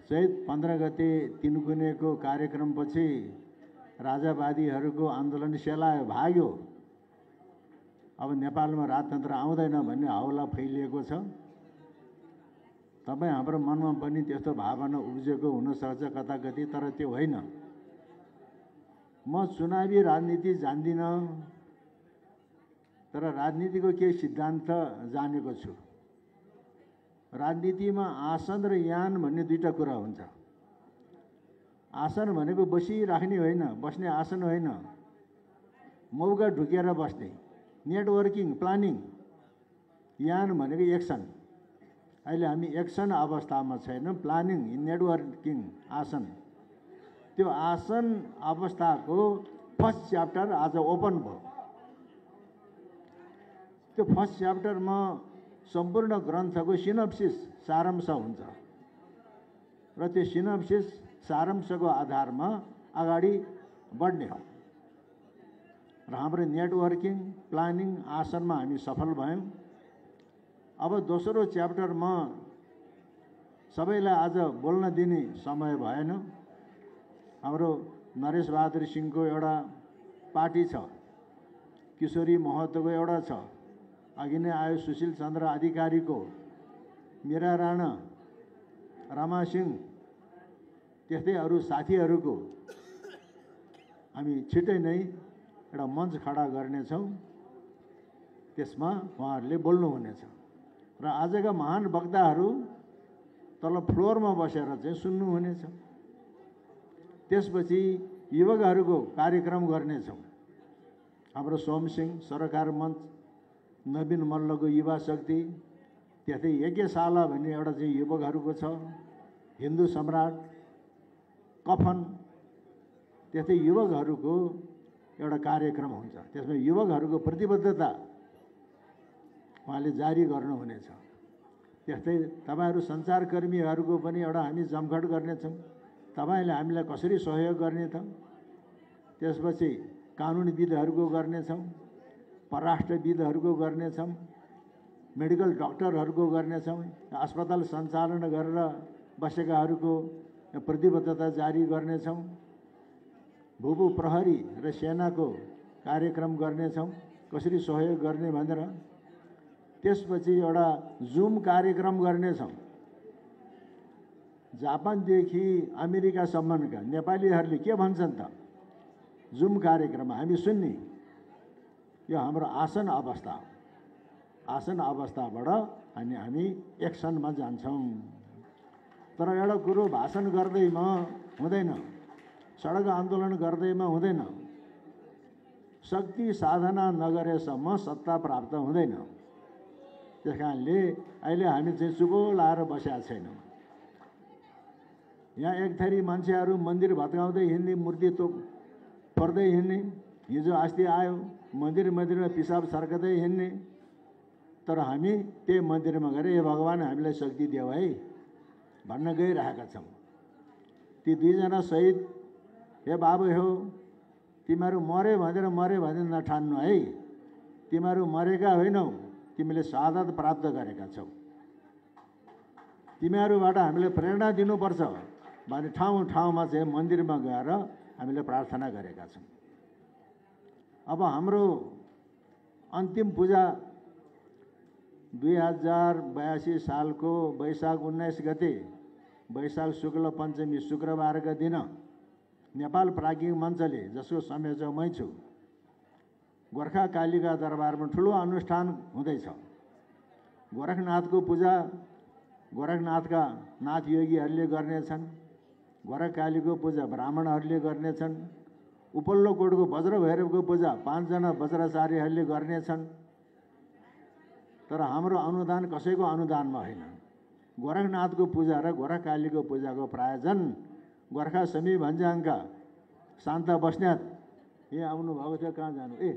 चैत 15 गते तिनकुनेको कार्यक्रमपछि राजावादीहरूको आन्दोलन सेलायो, भाग्यो। अब नेपालमा राजतन्त्र आउँदैन भन्ने हौला फैलिएको छ। तपाईँ हाम्रो मनमा पनि त्यस्तो भावना उब्जेको हुनसक्छ कता कति, तर त्यो होइन। म चुनावी राजनीति जान्दिनँ, तर राजनीतिको केही सिद्धान्त जानेको छु। राजनीतिमा आसन र यान भन्ने दुईटा कुरा हुन्छ। आसन भनेको बसिराख्ने होइन, बस्ने आसन होइन, मौका ढुकेर बस्ने, नेटवर्किङ, प्लानिङ। यान भनेको एक्सन। अहिले हामी एक्सन अवस्थामा छैनौँ, प्लानिङ, नेटवर्किङ, आसन। त्यो आसन अवस्थाको फर्स्ट च्याप्टर आज ओपन भयो। त्यो फर्स्ट च्याप्टरमा सम्पूर्ण ग्रन्थको सिनप्सिस, सारांश हुन्छ र त्यो सिनप्सिस सारांशको आधारमा अगाडि बढ्ने हो। र हाम्रो नेटवर्किङ, प्लानिङ, आसनमा हामी सफल भयौँ। अब दोस्रो च्याप्टरमा सबैलाई आज बोल्न दिने समय भएन। हाम्रो नरेश बहादुर सिंहको एउटा पार्टी छ, किशोरी महतोको एउटा छ, अघि नै आयो सुशील चन्द्र अधिकारीको, मीरा राणा, रमा सिंह, त्यस्तै अरू साथीहरूको हामी छिटै नै एउटा मञ्च खडा गर्नेछौँ। त्यसमा उहाँहरूले बोल्नुहुनेछ र आजका महान वक्ताहरू तल फ्लोरमा बसेर चाहिँ सुन्नुहुनेछ। त्यसपछि युवकहरूको कार्यक्रम गर्नेछौँ। हाम्रो सोमसिंह सरकार मञ्च, नवीन मल्लको युवा शक्ति, त्यस्तै यज्ञशाला भन्ने एउटा चाहिँ युवकहरूको छ, हिन्दू सम्राट, कफन, त्यस्तै युवकहरूको एउटा कार्यक्रम हुन्छ। त्यसमा युवकहरूको प्रतिबद्धता उहाँले जारी गर्नुहुनेछ। त्यस्तै तपाईँहरू सञ्चारकर्मीहरूको पनि एउटा हामी जमघट गर्नेछौँ। तपाईँले हामीलाई कसरी सहयोग गर्ने त? त्यसपछि कानुनविदहरूको गर्नेछौँ, परराष्ट्रविदहरूको गर्नेछौँ, मेडिकल डक्टरहरूको गर्नेछौँ, अस्पताल सञ्चालन गरेर बसेकाहरूको प्रतिबद्धता जारी गर्नेछौँ, भूभू प्रहरी र सेनाको कार्यक्रम गर्नेछौँ, कसरी सहयोग गर्ने भनेर। त्यसपछि एउटा जुम कार्यक्रम गर्नेछौँ। जापानदेखि अमेरिकासम्मका नेपालीहरूले के भन्छन् त जुम कार्यक्रममा हामी सुन्ने। यो हाम्रो आसन अवस्था हो। आसन अवस्थाबाट हामी एक्सनमा जान्छौँ। तर एउटा कुरो भाषण गर्दैमा हुँदैन, सडक आन्दोलन गर्दैमा हुँदैन, शक्ति साधना नगरेसम्म सत्ता प्राप्त हुँदैन। त्यस कारणले अहिले हामी चाहिँ चुपो लाएर बसेका छैनौँ। यहाँ एक थरी मान्छेहरू मन्दिर भत्काउँदै हिँड्ने, मूर्ति फोर्दै हिँड्ने, हिजो अस्ति आयो मन्दिरमा पिसाब सर्कदै हिँड्ने। तर हामी त्यही मन्दिरमा गएर ए भगवान् हामीलाई शक्ति देऊ है भन्न गइरहेका छौँ। ती दुईजना शहीद, हे बाबु हो, तिमीहरू मरे भनेर नठान्नु है। तिमीहरू मरेका होइनौ, तिमीले शहादत प्राप्त गरेका छौ। तिमीहरूबाट हामीले प्रेरणा दिनुपर्छ भने ठाउँ ठाउँमा चाहिँ मन्दिरमा गएर हामीले प्रार्थना गरेका छौँ। अब हाम्रो अन्तिम पूजा 2082 सालको वैशाख 19 गते, वैशाख शुक्ल पञ्चमी शुक्रबारका दिन नेपाल प्राज्ञिक मञ्चले, जसको संयोजक मै छु, गोर्खा कालीका दरबारमा ठुलो अनुष्ठान हुँदैछ। गोरखनाथको पूजा गोरखनाथका नाथ योगीहरूले गर्नेछन्। गोरखकालीको पूजा ब्राह्मणहरूले गर्नेछन्। उपल्लो कोटको वज्र भैरवको पूजा 5 जना वज्राचार्यहरूले गर्नेछन्। तर हाम्रो अनुदान कसैको अनुदानमा होइन। गोरखनाथको पूजा र गोरखकालीको पूजाको प्रायोजन गोर्खा समी भन्ज्याङका शान्त बस्नेत यहाँ आउनुभएको थियो। कहाँ जानु? ए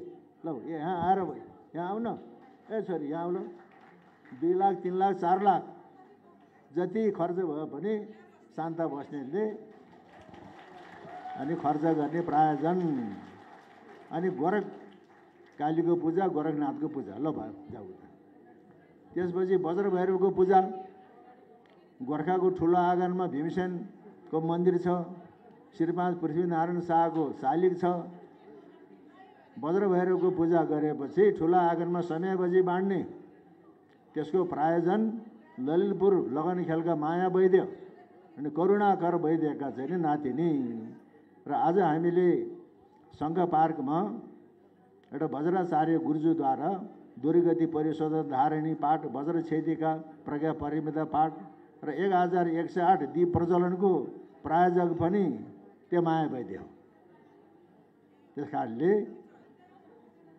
ल यहाँ आएर यहाँ आउन। ए छोरी यहाँ आउन। 2 लाख 3 लाख 4 लाख जति खर्च भयो भने शान्त बस्नेतले अनि खर्च गर्ने प्रायोजन। अनि गोरखकालीको पूजा, गोरखनाथको पूजा ल भयो जाऊ। त्यसपछि वज्र भैरवको पूजा गोर्खाको ठुलो आँगनमा भीमसेनको मन्दिर छ, श्रीपाद पृथ्वीनारायण शाहको शालिग छ। वज्रभैरवको पूजा गरेपछि ठुला आँगनमा समयबजी बाँड्ने, त्यसको प्रायोजन ललितपुर लगनखेलका माया वैद्य अनि करुणाकर वैद्यका चाहिँ नातिनी। र आज हामीले सङ्घ पार्कमा एउटा वज्राचार्य गुरुज्यूद्वारा दुर्गति परिशोधन धारिणी पाठ, वज्रछेदिका प्रज्ञा परिमिता पाठ र 1108 दीप प्रज्वलनको प्रायोजक पनि त्यो माया वैद्य हो। त्यस कारणले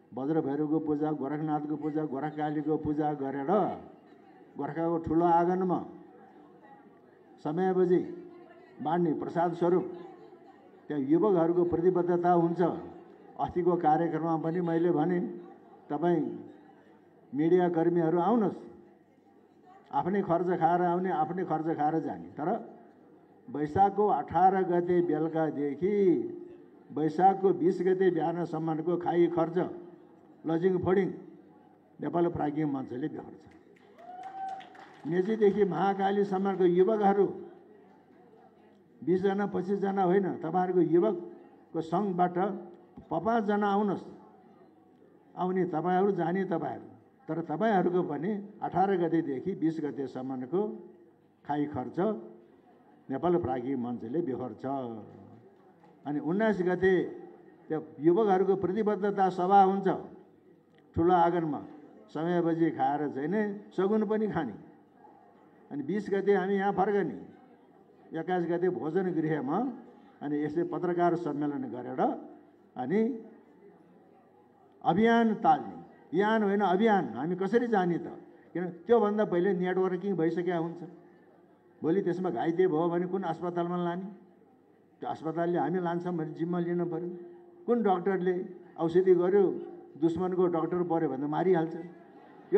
वज्रभैरवको पूजा, गोरखनाथको पूजा, गोरखकालीको पूजा गरेर गोर्खाको ठुलो आँगनमा समयबजी बाँड्ने प्रसाद स्वरूप त्यहाँ युवकहरूको प्रतिबद्धता हुन्छ। अस्तिको कार्यक्रममा पनि मैले भने, तपाईँ मिडिया कर्मीहरू आउनुहोस्, आफ्नै खर्च खाएर आउने, आफ्नै खर्च खाएर जाने। तर वैशाखको 18 गते बेलुकादेखि वैशाखको 20 गते बिहानसम्मको खाई खर्च, लजिङ फुडिङ नेपाल प्राज्ञिक मञ्चले बेहोर्छ। मेचीदेखि महाकालीसम्मको युवकहरू 20 जना 25 जना होइन, तपाईँहरूको युवकको सङ्घबाट 5 जना आउनुहोस्। आउने तपाईँहरू, जाने तपाईँहरू। तर तपाईँहरूको पनि 18 गतेदेखि 20 गतेसम्मको खाई खर्च नेपाल प्राज्ञिक मञ्चले बेहोर्छ। अनि 19 गते त्यो युवकहरूको प्रतिबद्धता सभा हुन्छ ठुलो आँगनमा, समयबजी खाएर चाहिँ नै सगुन पनि खाने। अनि 20 गते हामी यहाँ फर्कने, 21 गते भोजन गृहमा अनि यसै पत्रकार सम्मेलन गरेर अनि अभियान ताल्ने। यान होइन, अभियान। हामी कसरी जाने त? किन त्योभन्दा पहिले नेटवर्किङ भइसकेका हुन्छ। भोलि त्यसमा घाइते भयो भने कुन अस्पतालमा लाने? त्यो अस्पतालले हामी लान्छौँ भने जिम्मा लिनु पऱ्यो। कुन डक्टरले औषधि गर्यो, दुश्मनको डक्टर पऱ्यो भने मारिहाल्छ।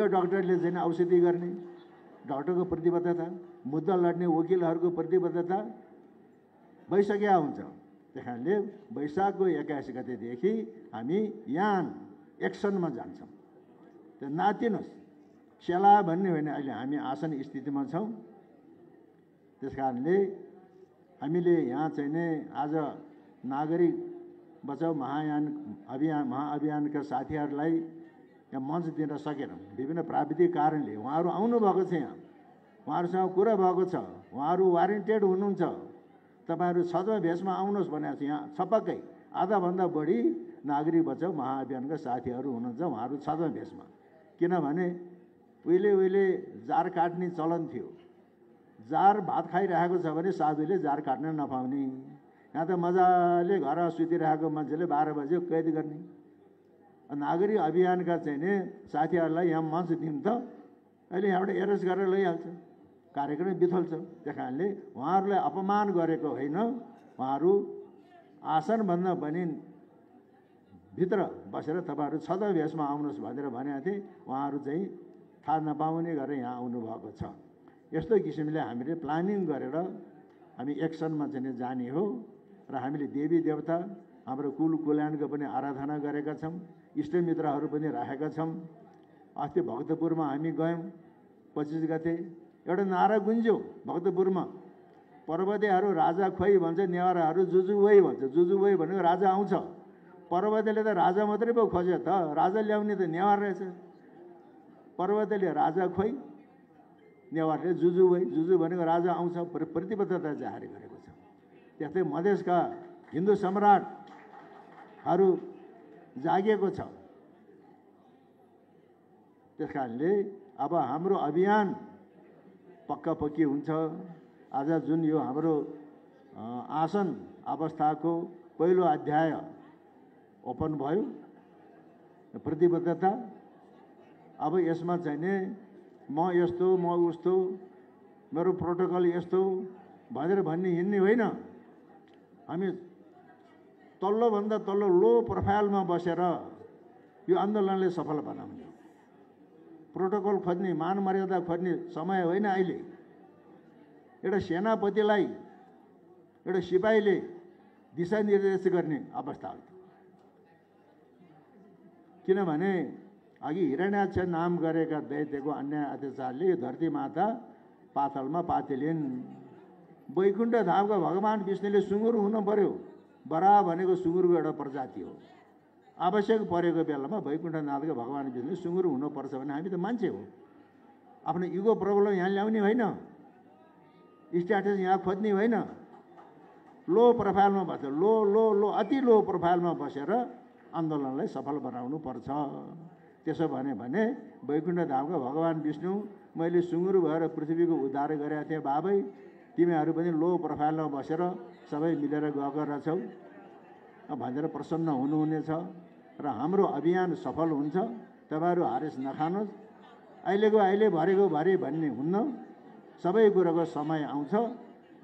यो डक्टरले चाहिँ औषधि गर्ने, डक्टरको प्रतिबद्धता, मुद्दा लड्ने वकिलहरूको प्रतिबद्धता भइसकेका हुन्छ। त्यस कारणले वैशाखको 21 गतेदेखि हामी यान एक्सनमा जान्छौँ। त्यो नातिनुहोस्, सेला भन्ने होइन। अहिले हामी आसन स्थितिमा छौँ। त्यस कारणले हामीले यहाँ चाहिँ नै आज नागरिक बचाउ महाअभियानका साथीहरूलाई यहाँ मञ्च दिन सकेनौँ। विभिन्न प्राविधिक कारणले उहाँहरू आउनुभएको छ, यहाँ उहाँहरूसँग कुरा भएको छ, उहाँहरू वारेन्टेड हुनुहुन्छ। तपाईँहरू छद्म भेषमा आउनुहोस् भनेको छ। यहाँ छपक्कै आधाभन्दा बढी नागरिक बचाउ महाअभियानका साथीहरू हुनुहुन्छ, उहाँहरू छद्म भेषमा। किनभने उहिले जार काट्ने चलन थियो। जार भात खाइरहेको छ भने साधुले जार काट्न नपाउने। यहाँ त मजाले घर सुतिरहेको मान्छेले 12 बजे कैद गर्ने। नागरिक अभियानका चाहिँ नि साथीहरूलाई यहाँ मञ्च दिउँ त अहिले यहाँबाट एरेस्ट गरेर लैहाल्छ, कार्यक्रम बिथोल्छ। त्यस कारणले उहाँहरूलाई अपमान गरेको होइन, उहाँहरू आसनभन्दा पनि भित्र बसेर तपाईँहरू छद्म भेषमा आउनुहोस् भनेर भनेको थिएँ। उहाँहरू चाहिँ थाहा नपाउने गरेर यहाँ आउनुभएको छ। यस्तो किसिमले हामीले प्लानिङ गरेर हामी एक्सनमा चाहिँ जाने हो। र हामीले देवी देवता, हाम्रो कुल कुल्याणको पनि आराधना गरेका छौँ, इष्टमित्रहरू पनि राखेका छौँ। अस्ति भक्तपुरमा हामी गयौँ 25 गते, एउटा नारा गुन्ज्यो भक्तपुरमा, पर्वतेहरू राजा खोइ भन्छ, नेवाराहरू जुजु वै भन्छ। जुजु वै भनेको राजा आउँछ। पर्वतेले त राजा मात्रै पो खोज्यो त, राजा ल्याउने त नेवार रहेछ। पर्वतेले राजा खोइ, नेवारले जुजु वै। जुजु भनेको राजा आउँछ, प्रतिबद्धता जाहेर गरेको छ। त्यस्तै मधेसका हिन्दू सम्राटहरू जागेको छ। त्यस कारणले अब हाम्रो अभियान पक्का पक्की हुन्छ। आज जुन यो हाम्रो आसन अवस्थाको पहिलो अध्याय ओपन भयो, प्रतिबद्धता। अब यसमा चाहिँ नि म यस्तो, म उस्तो, मेरो प्रोटोकल यस्तो भनेर भन्ने हिँड्ने होइन। हामी तल्लोभन्दा तल्लो लो प्रोफाइलमा बसेर यो आन्दोलनलाई सफल बनाउने। प्रोटोकल खोज्ने, मान मर्यादा खोज्ने समय होइन अहिले। एउटा सेनापतिलाई एउटा सिपाहीले दिशानिर्देश गर्ने अवस्था हो। किनभने अघि हिरण्याक्ष नाम गरेका दैत्यको अन्याय अत्याचारले यो धरती माता पातालमा पातेलिन्। वैकुण्ठ धामका भगवान् विष्णुले सुँगुर हुनु पर्यो। बराह भनेको सुँगुरको एउटा प्रजाति हो। आवश्यक परेको बेलामा वैकुण्ठनाथका भगवान् विष्णुले सुँगुर हुनुपर्छ भने हामी त मान्छे हो। आफ्नो इगो प्रब्लम यहाँ ल्याउने होइन, स्ट्याटस यहाँ खोज्ने होइन। लो प्रोफाइलमा बसेर लो अति लो प्रोफाइलमा बसेर आन्दोलनलाई सफल बनाउनु पर्छ। त्यसो भने वैकुण्ठ धामका भगवान् विष्णु मैले सुँगुर भएर पृथ्वीको उद्धार गरेका थिएँ बाबै, तिमीहरू पनि लो प्रोफाइलमा बसेर सबै मिलेर गएको रहेछौ भनेर प्रसन्न हुनुहुनेछ र हाम्रो अभियान सफल हुन्छ। तपाईँहरू हारेस नखानुहोस्। अहिले भरेको भरे भन्ने हुन्न। सबै कुरोको समय आउँछ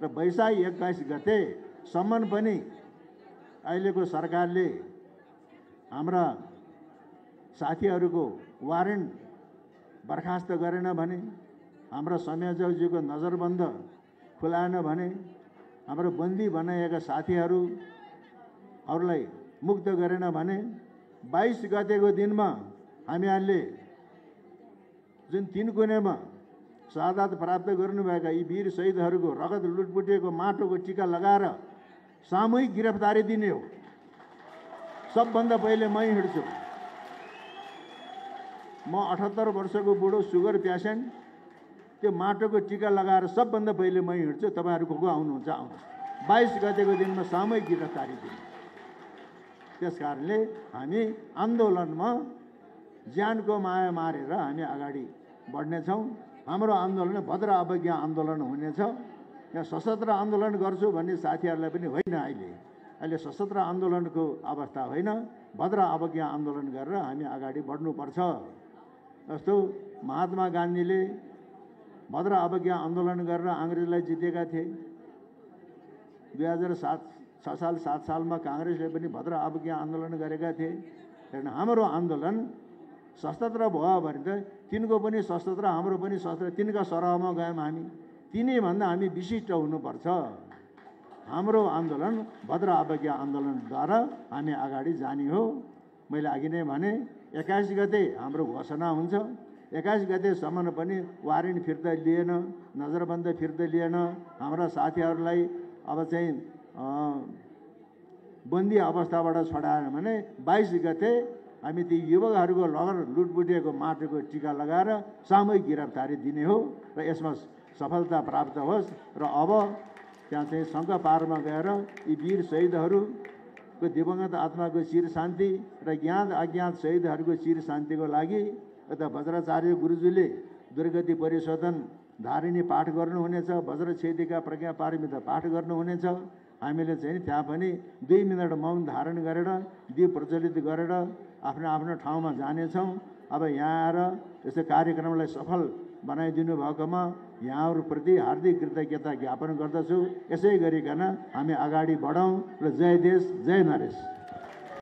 र वैशाख 21 गतेसम्म पनि अहिलेको सरकारले हाम्रा साथीहरूको वारेन्ट बर्खास्त गरेन भने, हाम्रो संयोजकज्यूको नजरबन्द खुलाएन भने, हाम्रो बन्दी बनाएका साथीहरूलाई मुक्त गरेन भने 22 गतेको दिनमा हामीहरूले जुन 3 कुनेमा शहादत प्राप्त गर्नुभएका यी वीर शहीदहरूको रगत लुटपुटिएको माटोको टिका लगाएर सामूहिक गिरफ्तारी दिने हो। सबभन्दा पहिले मै हिँड्छु। म 78 वर्षको बुढो सुगर पेसेन्ट। त्यो माटोको टिका लगाएर सबभन्दा पहिले मै हिँड्छु। तपाईँहरू को आउनुहुन्छ आउनुहोस्। 22 गतेको दिनमा सामूहिक गिरफ्तारी दिने। त्यस कारणले हामी आन्दोलनमा ज्यानको माया मारेर हामी अगाडि बढ्नेछौँ। हाम्रो आन्दोलन भद्र अवज्ञा आन्दोलन हुनेछ। यहाँ सशस्त्र आन्दोलन गर्छु भन्ने साथीहरूलाई पनि होइन। अहिले सशस्त्र आन्दोलनको अवस्था होइन। भद्र अवज्ञा आन्दोलन गरेर हामी अगाडि बढ्नुपर्छ। जस्तो महात्मा गान्धीले भद्र अवज्ञा आन्दोलन गरेर अङ्ग्रेजलाई जितेका थिए। 2007 सालमा काङ्ग्रेसले पनि भद्र अवज्ञा आन्दोलन गरेका थिए। कारण हाम्रो आन्दोलन सशस्त्र भयो भने त तिनको पनि सशस्त्र, हाम्रो पनि सशस्त्र, तिनका सरहमा गयौँ हामी। तिनीभन्दा हामी विशिष्ट हुनुपर्छ। हाम्रो आन्दोलन भद्र अवज्ञा आन्दोलनद्वारा हामी अगाडि जाने हो। मैले अघि नै भने 21 गते हाम्रो घोषणा हुन्छ। 21 गतेसम्म पनि वारेन्ट फिर्ता लिएन, नजरबन्द फिर्ता लिएन। हाम्रा साथीहरूलाई अब चाहिँ बन्दी अवस्थाबाट छडाएन भने 22 गते हामी ती युवकहरूको लगन लुटपुटिएको माटोको टिका लगाएर सामूहिक गिरफ्तारी दिने हो र यसमा सफलता प्राप्त होस्। र अब त्यहाँ चाहिँ शङ्ख पारमा गएर यी वीर शहीदहरूको दिवंगत आत्माको चिर शान्ति र ज्ञात अज्ञात शहीदहरूको चिर शान्तिको लागि यता वज्राचार्य गुरुजीले दुर्गति परिशोधन धारिणी पाठ गर्नुहुनेछ। वज्रछेदिका प्रज्ञा पारमिता पाठ गर्नुहुनेछ। हामीले चाहिँ त्यहाँ पनि 2 मिनट मौन धारण गरेर दीप प्रज्वलित गरेर आफ्नो ठाउँमा जानेछौँ। अब यहाँ आएर यस्तो कार्यक्रमलाई सफल बनाइदिनु भएकोमा यहाँहरूप्रति हार्दिक कृतज्ञता ज्ञापन गर्दछु। यसै गरिकन हामी अगाडि बढौँ र जय देश जय नरेश।